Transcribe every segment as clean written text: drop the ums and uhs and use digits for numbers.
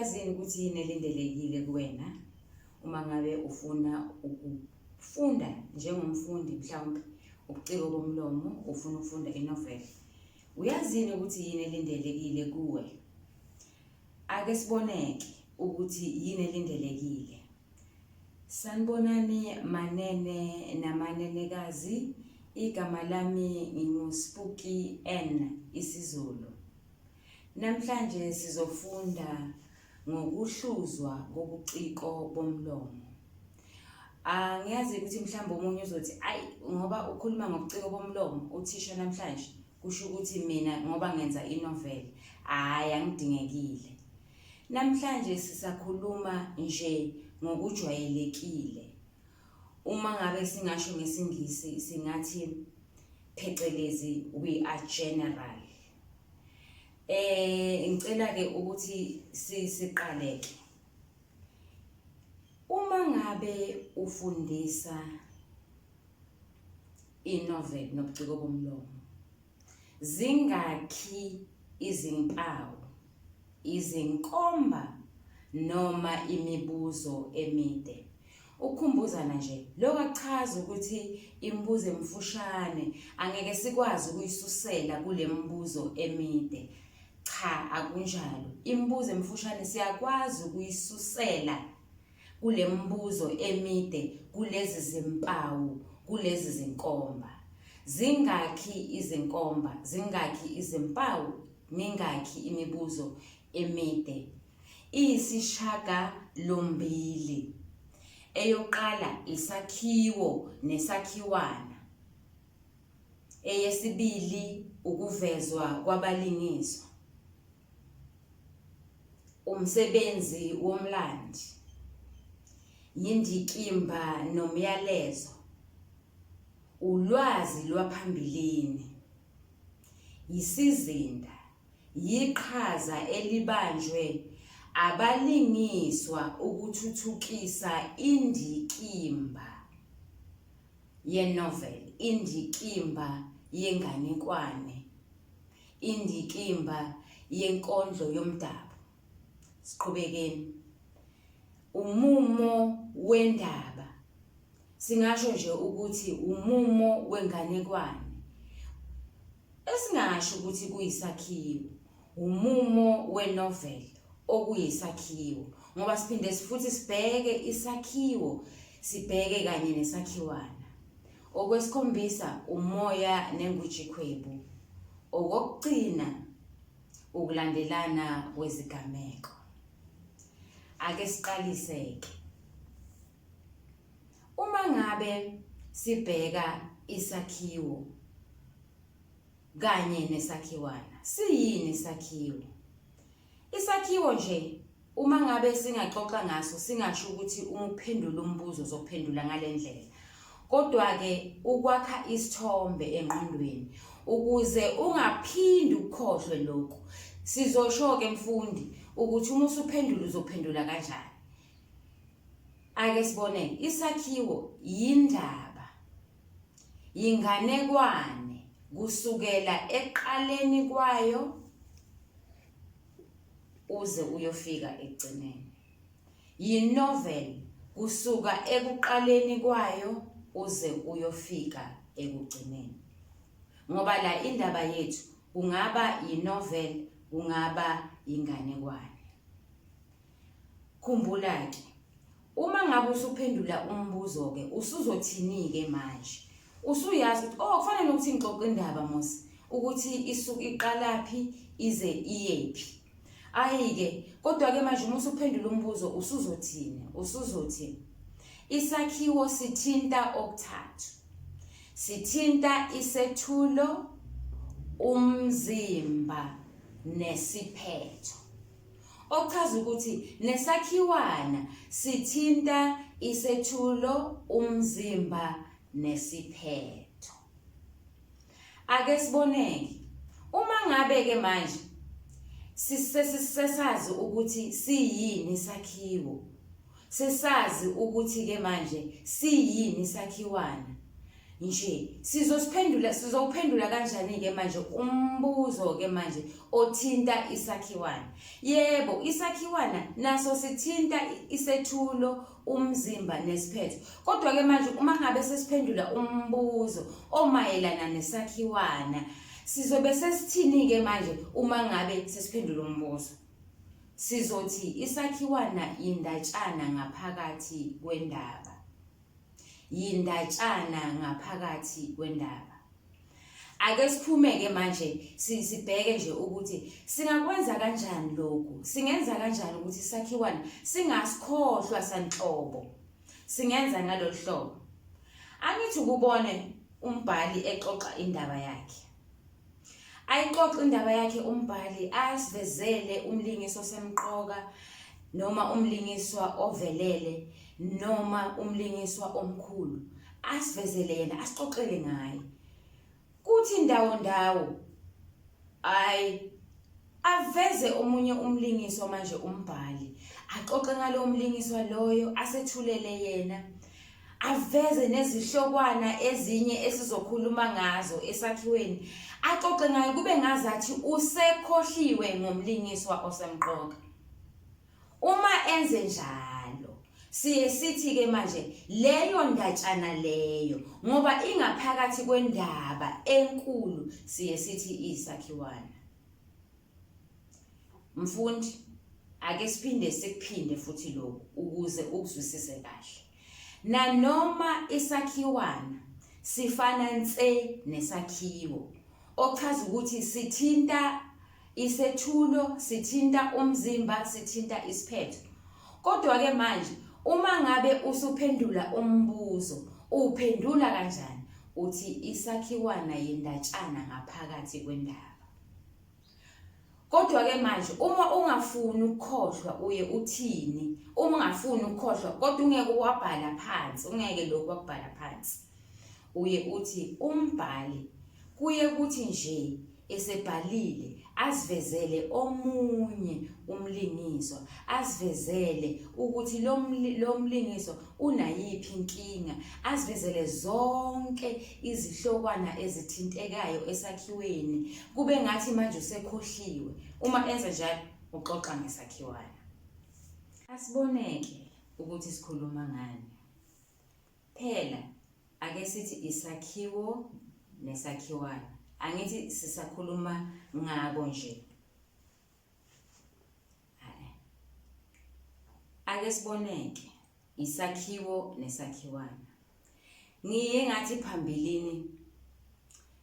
Uyazini ukuthi yini elindelekile kuwena uma ngabe ufuna ukufunda njengomfundi mhlawumbe ubuciko bomlomo ufuna ukufunda inoveli? Uyazini ukuthi yini elindelekile kuwe? Ake siboneke ukuthi yini elindelekile. Sanibonani manene namanenekazi, igama lami nginguSpooky N isiZulu. Namhlanje sizofunda ngokuhluzwa kobuciko bomlomo. Angiyazi ukuthi mhlawumbe omunye uzothi ayi ngoba ukhuluma ngobuciko bomlomo uthisha namhlanje kusho ukuthi mina ngoba ngenza inoveli hhayi angidingekile. Namhlanje sisakhuluma nje ngokujwayelekile. Uma ngabe singasho ngesiNgisi singathi phecelezi we are general. Ngicela ke ukuthi siqale ke. Uma ngabe ufundisa inovel nobuciko bomlomo, zingakhi izimpawu, izinkomba noma imibuzo emide? Ukukhumbuzana nje, lokhu akuchazi ukuthi imibuzo emifushane angeke sikwazi ukuyisusela kule mibuzo emide. Cha, akunjalo. Imibuzo emifushane siyakwazi ukuyisusela kule mibuzo emide kulezi zimpawu, kulezi zinkomba. Zingakhi izinkomba, zingakhi izimpawu, mingakhi imibuzo emide? Iyisishagalombili. Eyokuqala isakhiwo nesakhiwana. Eyesibili ukuvezwa kwabalingiswa. Umsebenzi womlandi. Yindikimba nomyalezo. Ulwazi lwaphambilini. Yisizinda. Yiqhaza elibanjwe abalingiswa ukuthuthukisa indikimba ye-novel, indikimba yenganekwane, indikimba yenkondlo yomdabu. Siqhubekeni. Umumo wendaba. Singasho nje ukuthi umumo wenganekwane. Esingasho ukuthi kuyisakhiwo umumo wenovel okuyisakhiwo ngoba siphinde futhi sibheke isakhiwo sibheke kanye nesakhiwana. Okwesikhombisa umoya nengujikhwebu. Okokugcina ukulandelana kwezigameko. Ake siqalise-ke. Uma ngabe sibheka isakhiwo kanye nesakhiwana, siyini isakhiwo? Isakhiwo nje uma ngabe singaxoxa ngaso singasho ukuthi uma uphendula umbuzo uzophendula ngale ndlela. Kodwa-ke ukwakha isithombe engqondweni ukuze ungaphindi ukukhohlwe lokhu. Sizosho-ke mfundi ukuthi uma usuphendula uzophendula kanjani. Ake sibone isakhiwo yindaba. Yinganekwane kusukela ekuqaleni kwayo uze uyofika ekugcineni. Yinovel kusuka ekuqaleni kwayo uze uyofika ekugcineni. Ngoba la indaba yethu kungaba yinovel kungaba yinganekwane. Khumbula-ke, uma ngabe usuphendula umbuzo-ke usuzothini-ke manje? Usuyazi ukuthi oh kufanele ukuthi ngixoxe indaba mos ukuthi isuke iqalaphi ize iyephi. Ayi-ke kodwa-ke manje uma usuphendula umbuzo usuzothini? Usuzothi isakhiwo sithinta okuthathu. Sithinta isethulo, umzimba nesiphetho. Okuchaza ukuthi nesakhiwana sithinta isethulo, umzimba nesiphetho. Ake siboneke. Uma ngabe ke manje sisesazi ukuthi siyini isakhiwo, sesazi ukuthi ke manje siyini isakhiwana. nje sizosiphendula sizowuphendula kanjani-ke manje umbuzo-ke manje othinta isakhiwana yebo isakhiwana naso sithinta isethulo umzimba nesiphetho kodwa-ke manje uma ngabe sesiphendula umbuzo omayelana nesakhiwana sizobe sesithini-ke manje uma ngabe sesiphendula umbuzo sizothi isakhiwana yindatshana ngaphakathi kwendaba yindatshana ngaphakathi kwendaba. Ake siphume-ke manje sibheke nje ukuthi singakwenza kanjani lokhu, singenza kanjani ukuthi isakhiwana singasikhohlwa sanhlobo. Singenza ngalolu hlobo. Angithi ukubone umbhali exoxa indaba yakhe. Ayixoxe indaba yakhe umbhali asivezele umlingiswa osemqoka noma umlingiswa ovelele noma umlingiswa omkhulu asivezele yena asixoxele ngaye kuthi ndawo ndawo ayi aveze omunye umlingiswa manje umbhali axoxe ngalowo mlingiswa loyo asethulele yena aveze nezihlokwana ezinye esizokhuluma ngazo esakhiweni axoxe ngayo kube ngazathi usekhohliwe ngomlingiswa osemqoka uma enze njalo siye sithi ke manje leyo ndatshana leyo ngoba ingaphakathi kwendaba enkulu siye sithi isakhiwana Mfundi, ake siphinde sikuphinde futhi lokhu ukuze ukuzwisise kahle. Nanoma isakhiwana sifana nse nesakhiwo, okuchaza ukuthi sithinta isethulo, sithinta umzimba, sithinta isiphetho. Kodwa-ke manje uma ngabe usuphendula umbuzo, uwuphendula kanjani? Uthi isakhiwana yindatshana ngaphakathi kwendaba. Kodwa-ke manje uma ungafuni ukukhohlwa uye uthini? Uma ungafuni ukukhohlwa kodwa ungeke uwabhala phansi, ungeke lokhu wakubhala phansi. Uye uthi umbhali kuye kuthi nje esebhalile asivezele omunye umlingiswa asivezele ukuthi lo mlingiswa unayiphi inkinga asivezele zonke izihlokwana ezithintekayo esakhiweni kube ngathi manje usekhohliwe uma enza njalo uxoxa ngesakhiwana asiboneke ukuthi sikhuluma ngani phela ake sithi isakhiwo nesakhiwana angithi sisakhuluma ngako nje Ake siboneke isakhiwo nesakhiwana. Ngiye ngathi phambilini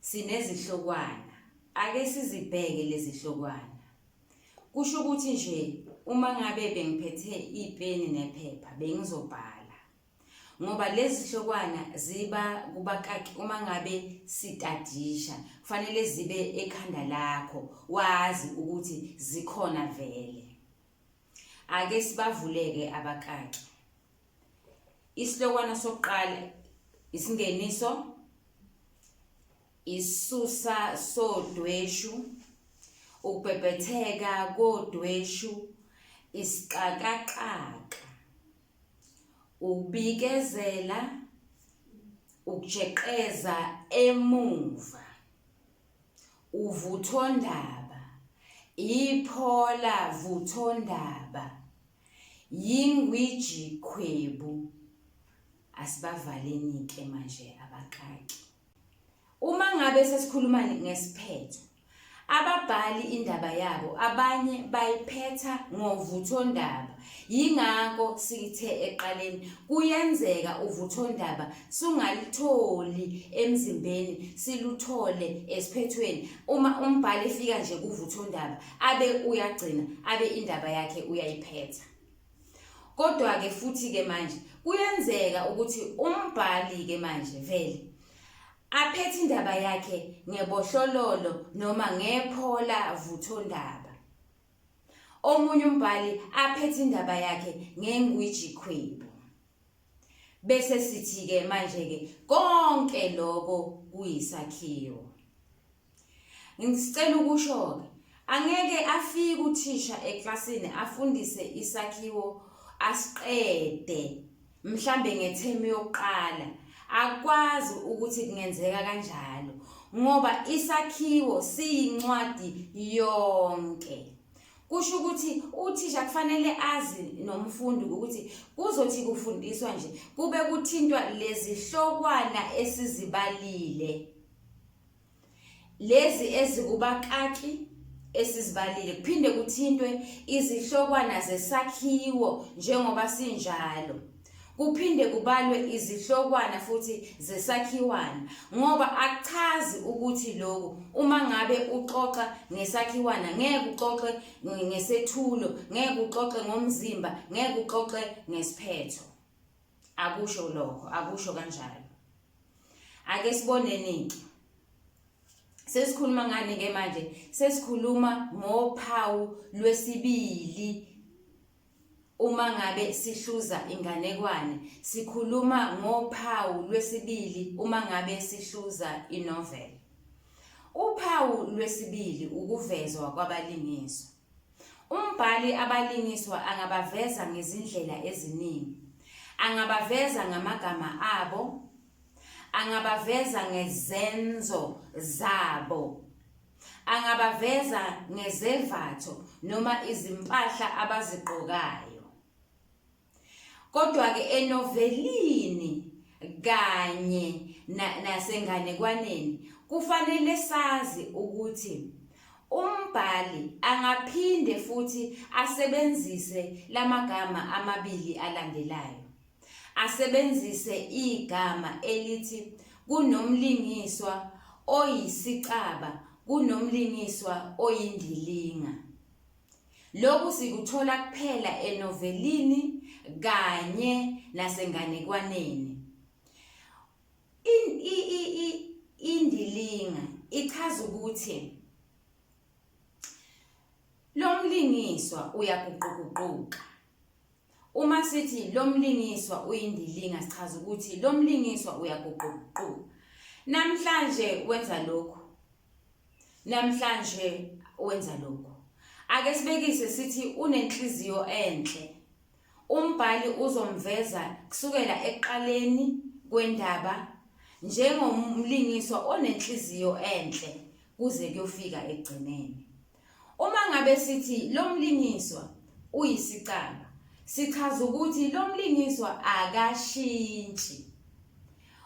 sinezihlokwana. Ake sizibheke lezi hlokwana. Kusho ukuthi nje uma ngabe bengiphethe ipeni nephepha bengizobhala. Ngoba lezi hlokwana ziba kubakaki uma ngabe sitadisha kufanele zibe ekhanda lakho wazi ukuthi zikhona vele. Ake sibavuleke abakaki. Isihlokwana sokuqala isingeniso isisusa sodweshu ukubhebhetheka kodweshu isixakaxaka ukubikezela ukujeqeza emuva uvuthondaba iphola vuthondaba yingwiji khwebu asibavaleni ke manje abakaki Uma ngabe sesikhuluma ngesiphetho, ababhali indaba yabo abanye bayiphetha ngovuthondaba. Yingakho sithe ekuqaleni kuyenzeka uvuthondaba sungalitholi emzimbeni siluthole esiphethweni. Uma umbhali efika nje kuvuthondaba abe uyagcina abe indaba yakhe uyayiphetha. Kodwa-ke futhi-ke manje kuyenzeka ukuthi umbhali-ke manje vele aphethe indaba yakhe ngebohlololo noma ngephola vuthondaba. Omunye umbhali aphethe indaba yakhe ngengwijikhwebu. Bese sithi-ke manje-ke konke loko kuyisakhiwo. Ngisicela ukusho-ke, angeke afike uthisha eklasini afundise isakhiwo asiqede mhlambe ngethemu yokuqala. Akukwazi ukuthi kungenzeka kanjalo ngoba isakhiwo siyincwadi yonke. Kusho ukuthi uthisha kufanele azi nomfundi ukuthi kuzothi kufundiswa nje kube kuthintwa lezihlokwana esizibalile. Lezi ezikubakaki esizibalile kuphinde kuthintwe izihlokwana zesakhiwo njengoba sinjalo. Kuphinde kubalwe izihlokwana futhi zesakhiwana ngoba akuchazi ukuthi lokhu uma ngabe uxoxa ngesakhiwana ngeke uxoxe ngesethulo, ngeke uxoxe ngomzimba, ngeke uxoxe ngesiphetho. Akusho lokho, akusho kanjalo. Ake siboneni-ke. Sesikhuluma ngani-ke manje? Sesikhuluma ngophawu lwesibili uma ngabe sihluza inganekwane. Sikhuluma ngophawu lwesibili uma ngabe sihluza inovel. Uphawu lwesibili ukuvezwa kwabalingiswa. Umbhali abalingiswa angabaveza ngezindlela eziningi. Angabaveza ngamagama abo, angabaveza ngezenzo zabo, angabaveza ngezevatho noma izimpahla abazigqokayo. Kodwa-ke enovelini kanye nasenganekwaneni kufanele sazi ukuthi umbhali angaphinde futhi asebenzise lamagama amabili alandelayo. Asebenzise igama elithi kunomlingiswa oyisicaba, kunomlingiswa oyindilinga. Lokhu sikuthola kuphela enovelini kanye nasenganekwaneni. Indilinga ichaza ukuthi lo mlingiswa uyaguquguquka. Uma sithi lo mlingiswa uyindilinga sichaza ukuthi lo mlingiswa uyaguquguquka. Namhlanje wenza lokhu, Namhlanje wenza lokhu. Ake sibekise sithi unenhliziyo enhle. Umbhali uzomveza kusukela ekuqaleni kwendaba njengomlingiswa onenhliziyo enhle kuze kuyofika ekugcineni. Uma ngabe sithi lo mlingiswa uyisicaba, sichaza ukuthi lo mlingiswa akashintshi.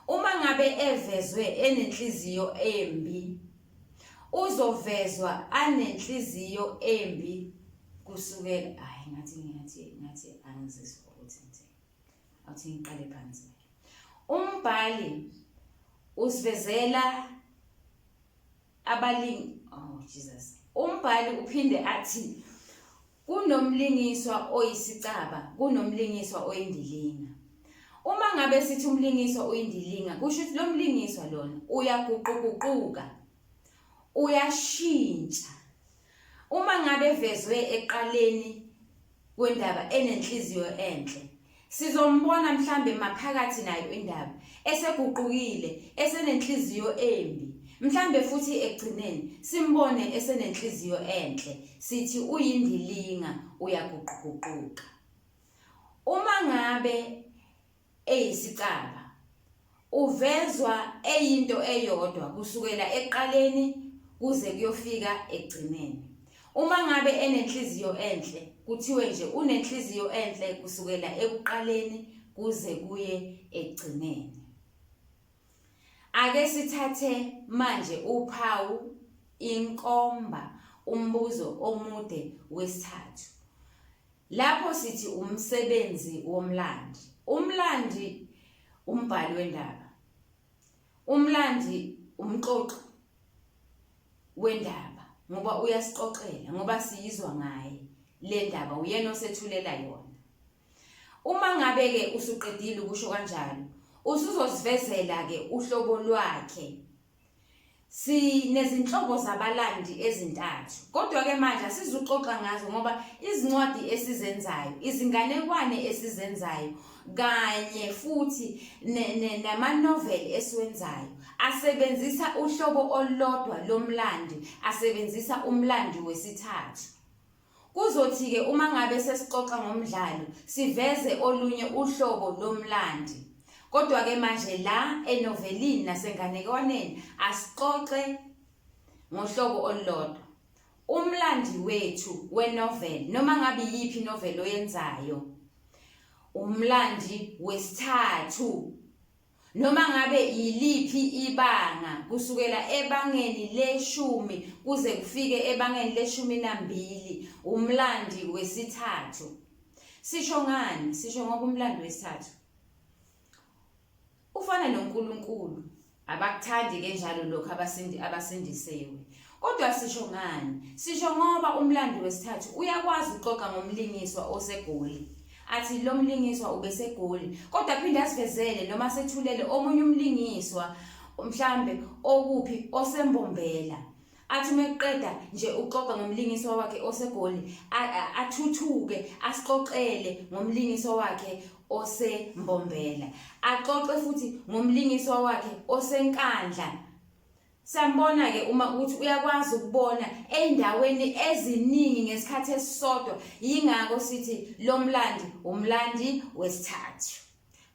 Uma ngabe evezwe enenhliziyo embi, uzovezwa anenhliziyo embi kusukela hayi ngathi ngathi ngathi angizizwa ukuthi ngithini. Awuthi ngiqale phansi. Umbhali usivezela abaling oh Jesus. Umbhali uphinde athi Kunomlingiswa oyisicaba, kunomlingiswa oyindilinga. Uma ngabe sithi umlingiswa uyindilinga, kusho ukuthi lo mlingiswa lona uyaguquguquka, uyashintsha. Uma ngabe evezwe ekuqaleni kwendaba enenhliziyo enhle, Sizombona mhlambe maphakathi nayo indaba eseguqukile esenenhliziyo embi mhlambe futhi ekugcineni simbone esenenhliziyo enhle sithi uyindilinga uyaguquguquka. Uma ngabe eyisicaba Uvezwa eyinto eyodwa kusukela ekuqaleni kuze kuyofika ekugcineni. Uma ngabe enenhliziyo enhle, kuthiwe nje unenhliziyo enhle kusukela ekuqaleni kuze kuye ekugcineni. Ake sithathe manje uphawu inkomba umbuzo omude wesithathu. Lapho sithi umsebenzi womlandi. Umlandi umbhali wendaba. Umlandi umxoxi wendaba ngoba uyasixoxela ngoba siyizwa ngaye le ndaba uyena osethulela yona. Uma ngabe ke usuqedile ukusho kanjalo usuzosivezela ke uhlobo lwakhe Sinezinhlobo zabalandi ezintathu. Kodwa-ke manje asizuxoxa ngazo ngoba izincwadi esizenzayo, izinganekwane esizenzayo kanye futhi namanoveli esiwenzayo asebenzisa uhlobo olulodwa lomlandi, asebenzisa umlandi wesithathu. Kuzothi-ke uma ngabe sesixoxa ngomdlalo siveze olunye uhlobo lomlandi. Kodwa-ke manje la enovelini nasenganekwaneni asixoxe ngohlobo olulodwa. Umlandi wethu wenovel noma ngabe iyiphi inovel oyenzayo umlandi wesithathu noma ngabe yiliphi ibanga kusukela ebangeni leshumi kuze kufike ebangeni leshumi nambili umlandi wesithathu. Sisho ngani? Sisho ngoba umlandi wesithathu Ufana noNkulunkulu. Abakuthandi ke njalo lokho abasindi abasindisiwe. Kodwa sisho ngani? Sisho ngoba umlando wesithathu uyakwazi ukuxoxa ngomlingiswa oseGoli. Athi lo mlingiswa ubeseGoli, kodwa aphinde asivezele noma sethulele omunye umlingiswa mhlambe okuphi oseMbombela. Athi uma eqeda nje uxoxa ngomlingiswa wakhe oseGoli, athuthuke asixoxele ngomlingiswa wakhe oseMbombela. Axoxe futhi ngomlingiswa wakhe oseNkandla. Siyambona ke uma ukuthi uyakwazi ukubona ey'ndaweni eziningi ngesikhathi esisodwa, yingakho sithi lo mlandi umlandi wesithathu.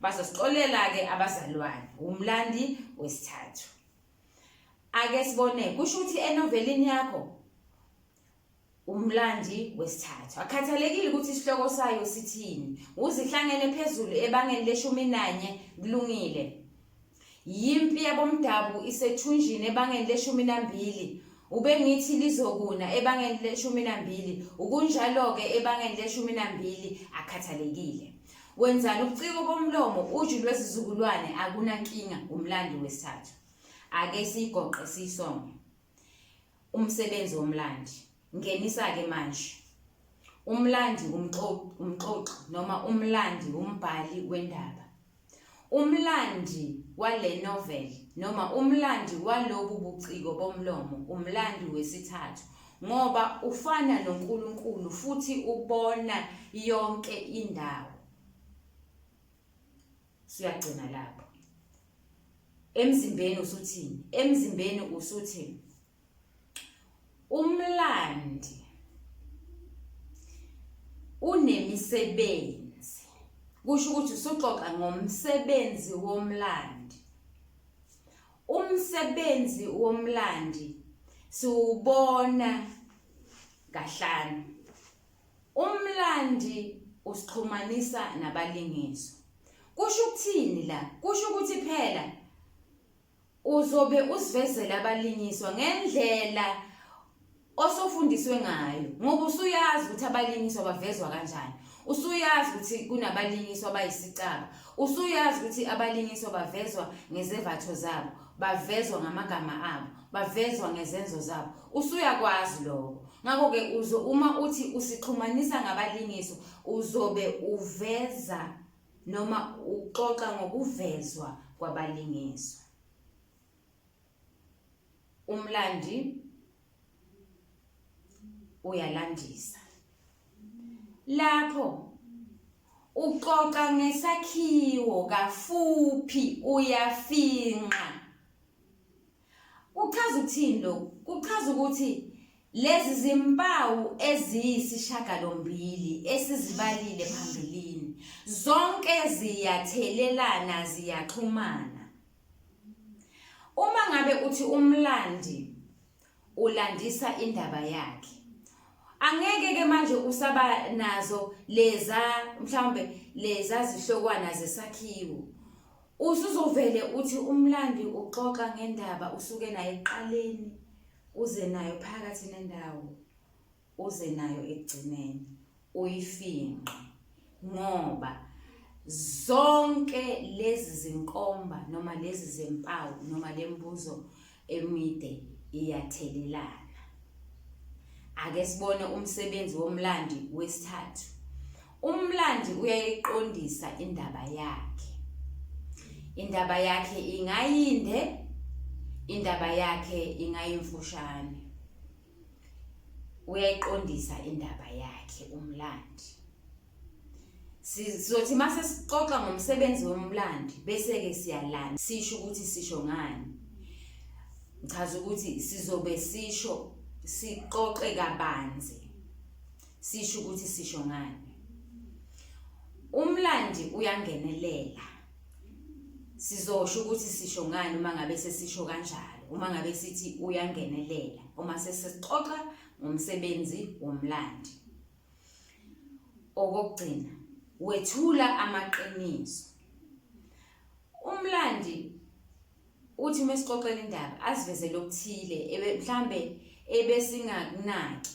Bazosixolela-ke abazalwane, umlandi wesithathu. Ake sibone, kusho ukuthi enovelini yakho umlandi wesithathu akhathalekile ukuthi isihloko sayo sithini, uzihlangene phezulu ebangeni leshumi nanye kulungile. Yimpi yabomdabu isethunjini ebangeni leshumi nambili ubengithi lizokuna ebangeni leshumi nambili ukunjalo-ke ebangeni leshumi nambili akhathalekile. Wenzani ubuciko bomlomo uju lwezizukulwane akunankinga umlandi wesithathu. Ake siyigoqe siyisonge. Umsebenzi womlandi. Ngenisa-ke manje. Umlandi umxoxi noma umlandi umbhali wendaba. Umlandi wale novel noma umlandi walobu buciko bomlomo umlandi wesithathu ngoba ufana noNkulunkulu futhi ubona yonke indawo. Siyagcina lapho. Emzimbeni usuthini? Emzimbeni usuthi umlandi unemisebenzi. Kusho ukuthi usuxoxa ngomsebenzi womlandi. Umsebenzi womlandi siwubona kahlanu. Umlandi usixhumanisa nabalingiswa. Kusho ukuthini la? Kusho ukuthi phela uzobe usivezela abalingiswa ngendlela osofundiswe ngayo ngoba usuyazi ukuthi abalingiswa bavezwa kanjani. Usuyazi ukuthi kunabalingiswa abayisicaba. Usuyazi ukuthi abalingiswa bavezwa ngezevatho zabo, bavezwa ngamagama abo, bavezwa ngezenzo zabo. Usuyakwazi lokho. Ngakho-ke uzo uma uthi usixhumanisa ngabalingiswa uzobe uveza noma uxoxa ngokuvezwa kwabalingiswa. Umlandi uyalandisa. Lapho uxoxa ngesakhiwo kafuphi uyafinqa. Kuchaza ukuthini lokhu? Kuchaza ukuthi lezi zimpawu eziyisishagalombili esizibalile phambilini zonke ziyathelelana ziyaxhumana. Uma ngabe uthi umlandi ulandisa indaba yakhe angeke ke manje usaba nazo leza mhlawumbe leza zihlokwana zesakhiwo usuzovele uthi umlandi uxoxa ngendaba usuke naye ekuqaleni uze nayo phakathi nendawo uze nayo ekugcineni uyifinqe ngoba zonke lezi zinkomba noma lezi zimpawu noma lembuzo emide iyathelelana. Ake sibone umsebenzi womlandi wesithathu. Umlandi uyayiqondisa indaba yakhe. Indaba yakhe ingayinde, indaba yakhe ingayimfushane. Uyayiqondisa indaba yakhe umlandi. Sizothi mase sixoxa ngomsebenzi womlandi bese-ke siyalanda sisho ukuthi sisho ngani. Ngichaza ukuthi sizobe sisho sixoxe kabanzi sisho ukuthi sisho ngani. Umlandi uyangenelela. Sizosho ukuthi sisho ngani uma ngabe sesisho kanjalo, uma ngabe sithi uyangenelela, uma sesixoxa ngomsebenzi womlandi. Okokugcina, wethula amaqiniso. Umlandi uthi uma esixoxela indaba asivezele okuthile mhlambe ebesingakunaki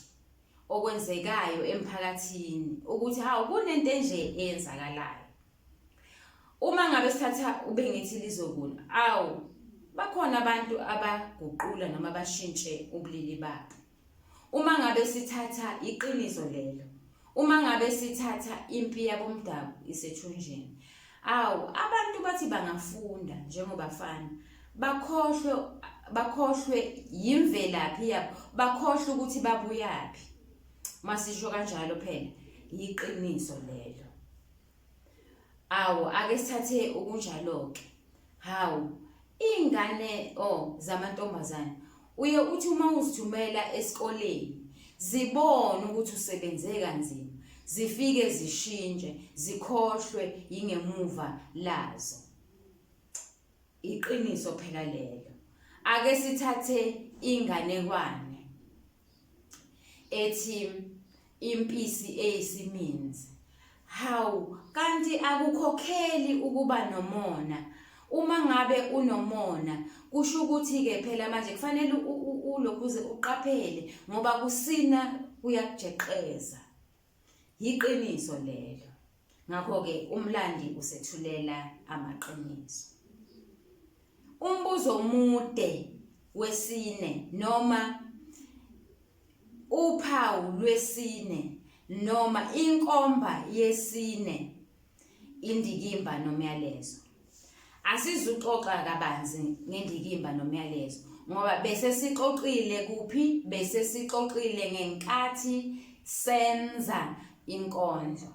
okwenzekayo emphakathini ukuthi hawu kunento enje eyenzakalayo. Uma ngabe sithatha ubengithi lizokuna, awu bakhona abantu abaguqula noma bashintshe ubulili babo. Uma ngabe sithatha iqiniso lelo, uma ngabe sithatha impi yabomdabu isethunjini, awu abantu bathi bangafunda njengobafana bakhohlwe bakhohlwe yimvelaphi yabo, bakhohlwe ukuthi babuyaphi. Masisho kanjalo phela yiqiniso lelo. Awu ake sithathe okunjalo-ke. Hawu, iy'ngane oh zamantombazane uye uthi uma uzithumela esikoleni zibone ukuthi usebenze kanzima zifike zishintshe zikhohlwe yingemuva lazo. Iqiniso phela lelo. Ake sithathe inganekwane ethi impisi eyisiminzi. Hawu, kanti akukhokheli ukuba nomona. Uma ngabe unomona kusho ukuthi-ke phela manje kufanele ulokhuze uqaphele ngoba kusina kuyakujeqeza. Yiqiniso lelo. Ngakho-ke umlandi usethulela amaqiniso. Umbuzo omude wesine noma uphawu lwesine noma inkomba yesine indikimba nomyalezo. Asizuxoxa kabanzi ngendikimba nomyalezo ngoba bese sixoxile kuphi bese sixoxile ngenkathi senza inkondlo.